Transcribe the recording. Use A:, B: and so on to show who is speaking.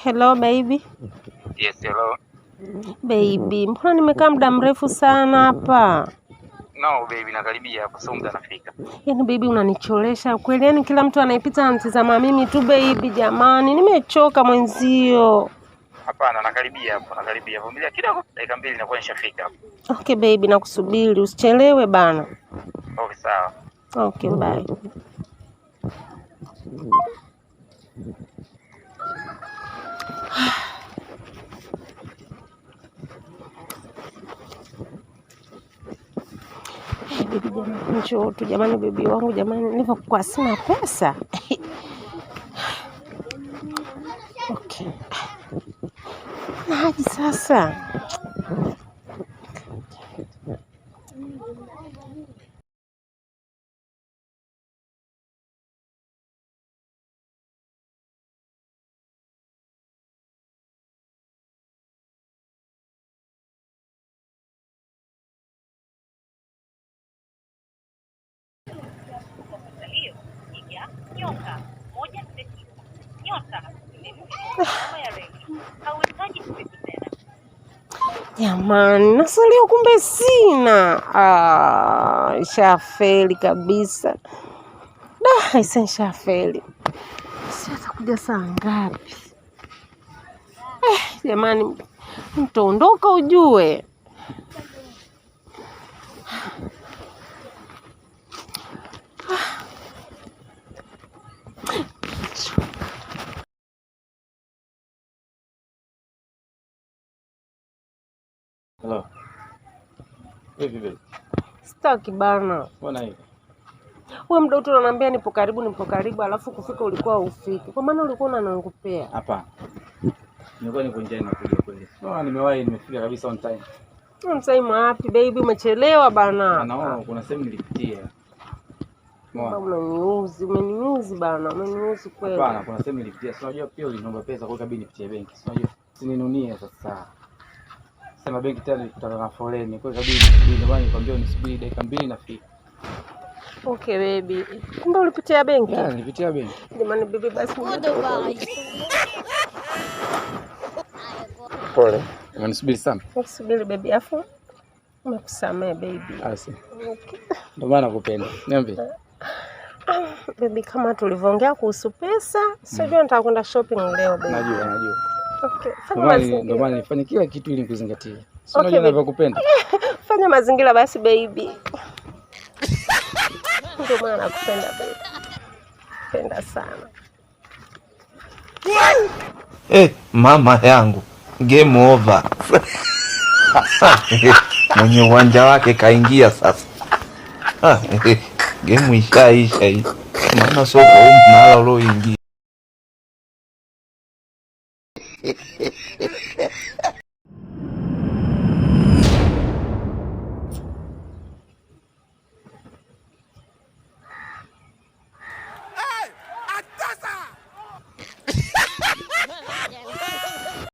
A: Hello baby.
B: Yes, hello.
A: Baby, mbona nimekaa muda mrefu sana hapa?
B: No baby, nakaribia hapo, sio muda nafika.
A: Yaani baby unanicholesha kweli, yaani kila mtu anayepita anatizama mimi tu baby. Jamani, nimechoka mwenzio.
B: Hapana, nakaribia hapo, nakaribia. Vumilia kidogo, dakika 2 nakuwa nishafika hapo.
A: Okay baby, nakusubiri, usichelewe bana.
B: Okay, sawa.
A: Okay, bye. Baby jamani, njoo tu jamani, baby wangu jamani, nilivyokuwa sina pesa. Okay. Na haji sasa. Jamani, nasalio kumbe sina. Ah, nishafeli kabisa. Da, aise nishafeli. Si atakuja saa ngapi? Jamani, mtaondoka ujue.
C: Hello. Vipi baby?
A: Sitaki bana.
C: Mbona hivi?
A: Wewe muda wote unaniambia nipo karibu, nipo karibu, alafu kufika ulikuwa ufiki. Kwa maana ulikuwa unaniongopea.
C: Hapana. Nilikuwa niko njiani nakuja kweli. Unaona nimewahi, nimefika kabisa on time.
A: On time wapi baby, umechelewa bana.
C: Naona kuna sehemu nilipitia.
A: Baba, unaniuzi, umeniuzi bana, umeniuzi kweli.
C: Hapana, kuna sehemu nilipitia. Si unajua pia uliniomba pesa, kwa hiyo ikabidi nipitie benki. Si unajua? Usininunie sasa. Sema benki tena nilikutana na foleni. Kwa hiyo ikabidi nisubiri, ndio maana nikwambia unisubiri dakika 2 nafika.
A: Okay baby. Kumbe ulipitia benki?
C: Yeah, nilipitia benki.
A: Jamani baby, basi
C: Pole. Umenisubiri sana.
A: Nikusubiri baby, afu nimekusamea baby.
C: Asi.
A: Okay.
C: Ndio maana nakupenda. Niambie.
A: Baby, kama tulivyoongea kuhusu pesa, sijui nataka kwenda shopping leo baby.
C: Najua, najua.
A: Okay. Fanya
C: Ndio
A: mazingira.
C: maana nifanye kila kitu ili nikuzingatie. Si
A: Okay,
C: unajua
A: baby.
C: ninavyokupenda.
A: Fanya mazingira basi baby. Ndio maana nakupenda baby. Penda sana.
D: Mama yangu, game over. Mwenye uwanja wake kaingia sasa. Game ishaisha hii. Maana soko huu mnala ulioingia.